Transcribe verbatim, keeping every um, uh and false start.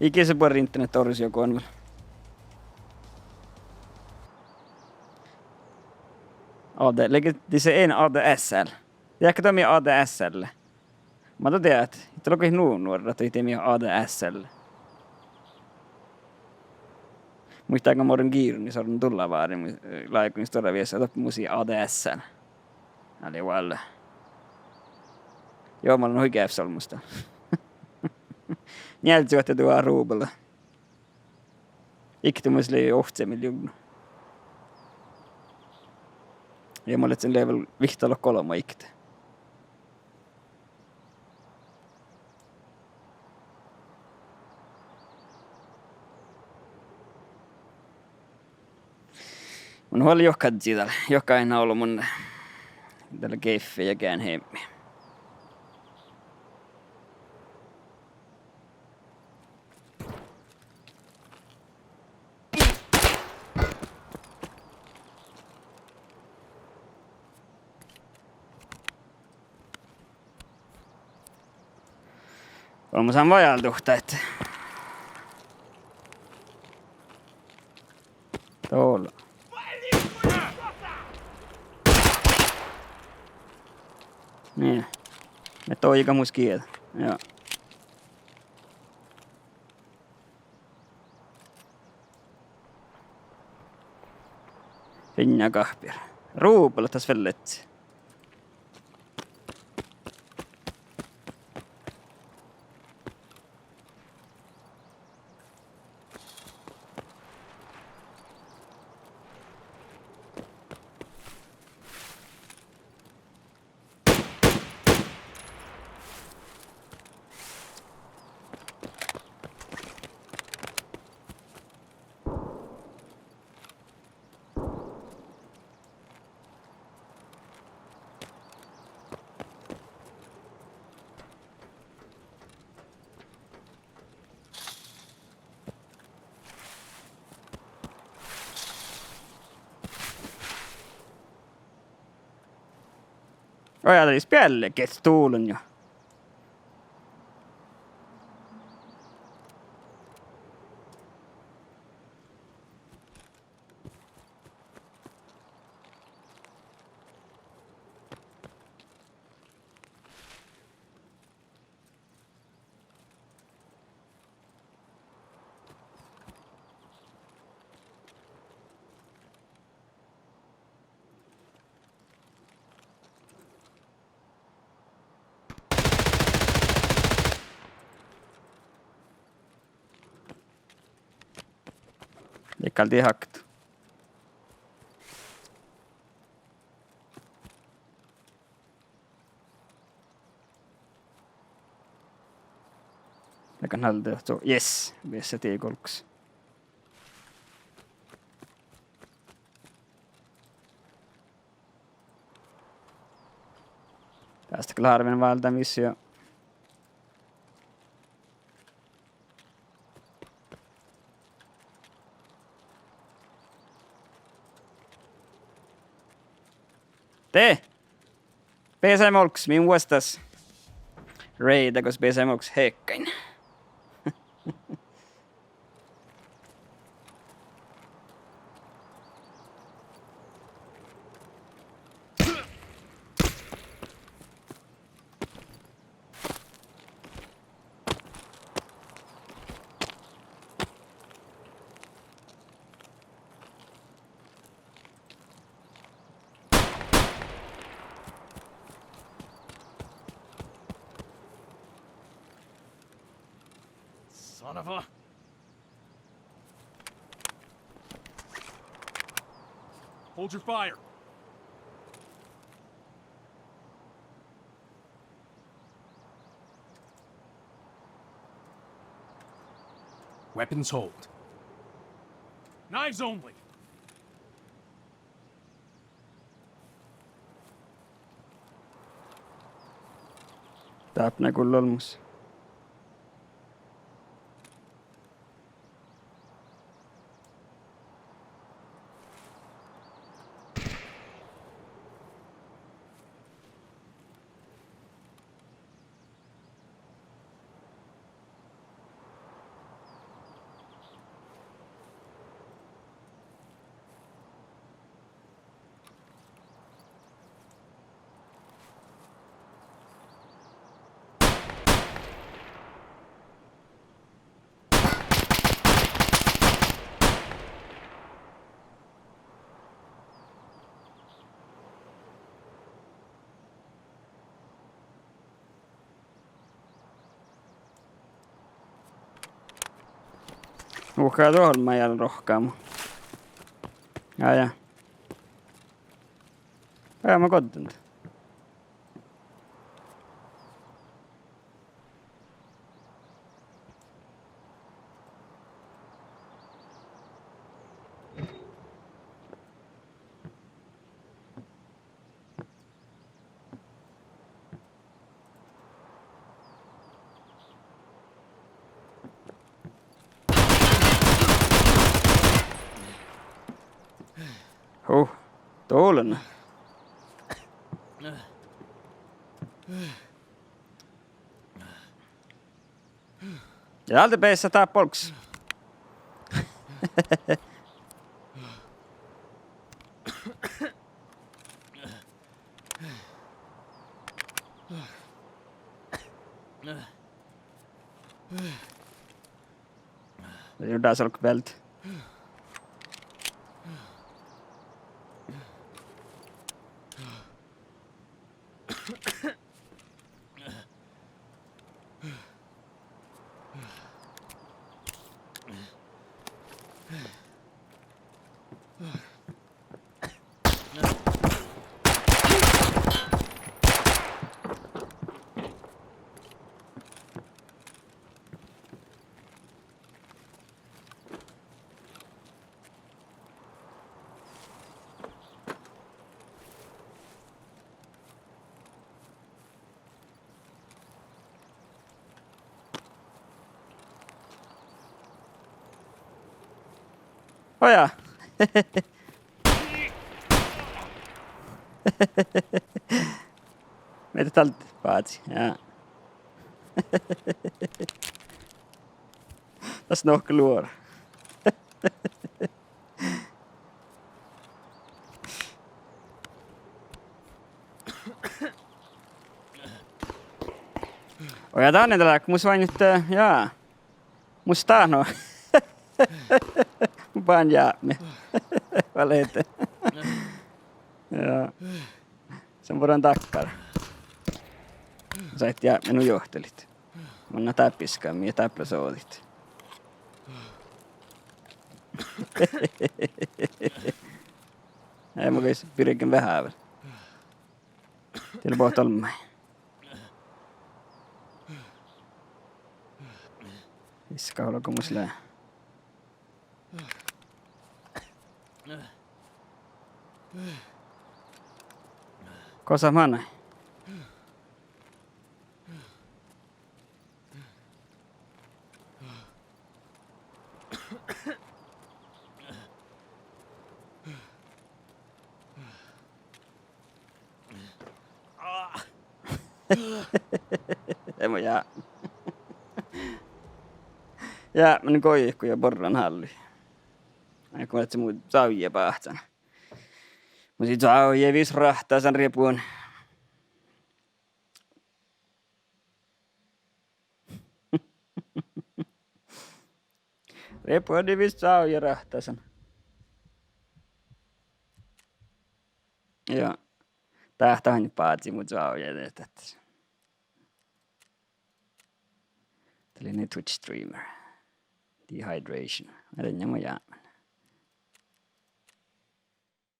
Ii ge buorre internet orrut juo goanvil. A D, lei ge dise en A D S L? Dehe dat mii A D S L? Ma don dieđát, ii dat leat nu nuorra, dat dii mii A D S L. Muittán go mun giirunis orron dullaváriin, láigon stuorra viesa, doppe mus lei A D S L. Ale vuolle. Juo, mun lean hui geavas olmmoš. Njealljejuohte duhát rubla. Ikte mus lei ovcci miljovdna. Ja mun lean level vihttalogi golbma ikte. Mun huol juo kadji dál, juo ain olbmon dál gehpet ja gean heammái. Olmmoš han vajálduhtá ahte. Dál. Nie. Mii doigat mus gieđa. Joo. Fiinna gahpir. Rubla das vel lea. Oi, ale spielle, get stulen jo. Dego gal dihte. Dego gal dihte. Yes, viesset i golggas. Dás gal lea hárven váldán vissi. De! Beasai molggus, min vuosttaš. Raid, gos beasai molggus hekkain. Son of a. Hold your fire. Weapons hold. Knives only. Dáppe lea gul olmmoš. Nuhká dohko maid rohkama. Ja, ja. Ja ma goddin. Huh, dolen. Ja dál de beassá dáppe olggos. Jurddašalkku bealde. Ojá. Mii dat dál bázi, ja. Das nohká luora. Ojá, dan ii leat, mus váinniid, ja. Mus dat nu. Mun báhkán jápmi. Valete. Ja. Son buorre dakkár. Sáhttit jápmi nu johtilit. Manná dáppe iskkamin ja dáppe sođit. Eai mun gal birgen veháš vel. Dii leat bohtet olmmái. Iska olgo mus lea. Gosa manai? Eai mu ja. Ja mun goikkuin ja borran hállui. Ai go mun ledjen mu čoavjji báhcán. Mus lei čoavjji vis ráhttasan riebuen. Riebuen vis čoavjji ráhttasan. Ja. Dát han bázii mu čoavjji dieđát. Dat lei Twitch streamer. Dehydration. Eden ja mu jáhmán.